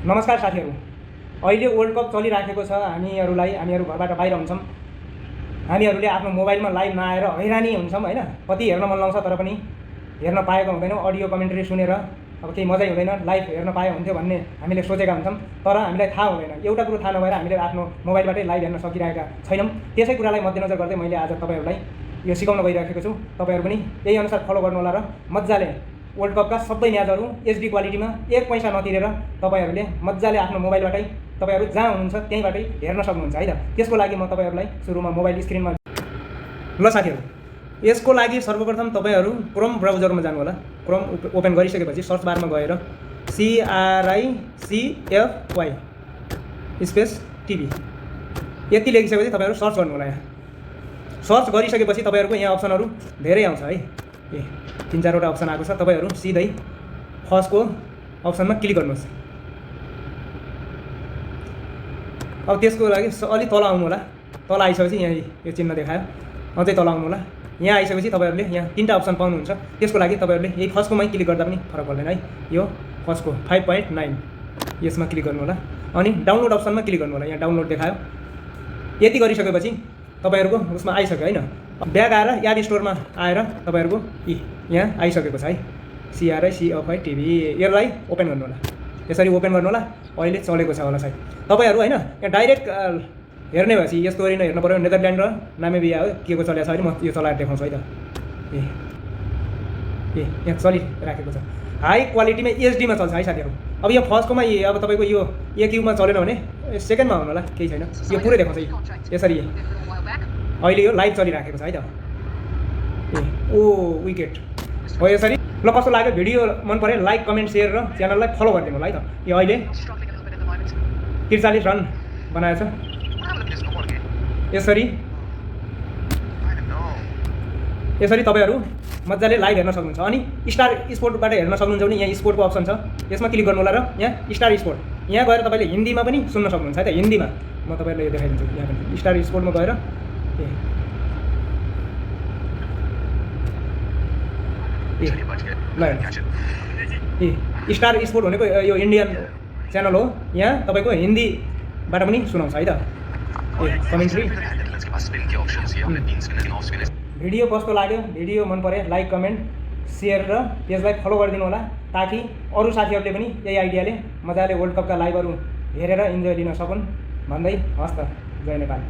नमस्कार साथीहरू, अहिले वर्ल्ड कप चलिराखेको छ। हामीहरू घरबाट बाहिर हुन्छौँ। हामीहरूले आफ्नो मोबाइलमा लाइभ नआएर हैरानी हुन्छौँ हैन। कति हेर्न मन लाउँछ तर पनि हेर्न पाएको हुँदैनौँ। अडियो कमेन्ट्री सुनेर अब केही मजै हुँदैन। लाइभ हेर्न पाए हुन्थ्यो भन्ने हामीले सोचेका हुन्छौँ, तर हामीलाई थाहा हुँदैन। एउटा कुरो थाहा नभएर हामीले आफ्नो मोबाइलबाटै लाइभ हेर्न सकिरहेका छैनौँ। त्यसै कुरालाई मध्यनजर गर्दै मैले आज तपाईँहरूलाई यो सिकाउन गइरहेको छु। तपाईँहरू पनि यही अनुसार फलो गर्नु होला र मजाले वर्ल्ड कपका सबै म्याचहरू एचडी क्वालिटीमा एक पैसा नतिरेर तपाईँहरूले मजाले आफ्नो मोबाइलबाटै तपाईँहरू जहाँ हुनुहुन्छ त्यहीँबाटै हेर्न सक्नुहुन्छ है त। त्यसको लागि म तपाईँहरूलाई सुरुमा मोबाइल स्क्रिनमा ल साथीहरू, यसको लागि सर्वप्रथम तपाईँहरू क्रोम ब्राउजरमा जानु होला। क्रोम ओपन गरिसकेपछि सर्च बारमा गएर CRICFY स्पेस टिभी यति लेखिसकेपछि तपाईँहरू सर्च गर्नु होला। यहाँ सर्च गरिसकेपछि तपाईँहरूको यहाँ अप्सनहरू धेरै आउँछ है। 3-4वटा अप्सन आएको छ। तपाईँहरू सिधै फर्स्टको अप्सनमा क्लिक गर्नुहोस्। अब त्यसको लागि अलि तल आउनु होला। तल आइसकेपछि यहाँ यो चिन्ह देखायो, अझै तल आउनु होला। यहाँ आइसकेपछि तपाईँहरूले यहाँ 3टा अप्सन पाउनुहुन्छ। त्यसको लागि तपाईँहरूले यही फर्स्टकोमै क्लिक गर्दा पनि फरक पर्दैन है। यो फर्स्टको 5.9 यसमा क्लिक गर्नु होला। अनि डाउनलोड अप्सनमा क्लिक गर्नु होला। यहाँ डाउनलोड देखायो। यति गरिसकेपछि तपाईँहरूको उसमा आइसक्यो हैन। ब्याक आएर एप स्टोरमा आएर तपाईँहरूको यहाँ आइसकेको छ है। CRICFY टिभी यसलाई ओपन गर्नु होला। यसरी ओपन गर्नु होला। अहिले चलेको छ होला सायद। तपाईँहरू हैन यहाँ डाइरेक्ट हेर्ने भएपछि यस्तो गरी हेर्नु पर्यो। नेदरल्यान्ड र नामिबिया हो के को चलेको छ अहिले म यो चलाएर देखाउँछु है त। यहाँ चलिराखेको छ। हाई क्वालिटीमा एचडीमा चल्छ है साथीहरू। अब यो फर्स्टकोमा अब तपाईँको यो क्युबमा चलेन भने सेकेन्डमा आउनु होला। केही छैन, यो पुरै देखाउँछ यसरी। अहिले यो लाइभ चलिराखेको छ है त। ओ विकेट हो यसरी। ल कस्तो लाग्यो भिडियो मन परे लाइक कमेन्ट सेयर र च्यानललाई फलो गरिदिनु होला है त। यो अहिले 43 रन बनाएछ। यसरी तपाईँहरू मजाले लाइभ हेर्न सक्नुहुन्छ। अनि स्टार स्पोर्टबाट हेर्न सक्नुहुन्छ भने यहाँ स्पोर्टको अप्सन छ, यसमा क्लिक गर्नु होला र यहाँ स्टार स्पोर्ट यहाँ गएर तपाईँले हिन्दीमा पनि सुन्न सक्नुहुन्छ है त। हिन्दीमा म तपाईँलाई यो देखाइदिन्छु। यहाँ पनि स्टार स्पोर्टमा गएर स्टार स्पोर्ट भनेको यो इन्डियन च्यानल हो। यहाँ तपाईँको हिन्दीबाट पनि सुनाउँछ है त कमेन्ट्री। भिडियो कस्तो लाग्यो, भिडियो मन परे लाइक कमेन्ट सेयर र पेजलाई फलो गरिदिनु होला, ताकि अरू साथीहरूले पनि यही आइडियाले मजाले वर्ल्ड कपका लाइभहरू हेरेर इन्जोय लिन सकुन् भन्दै हस् त। जय नेपाल।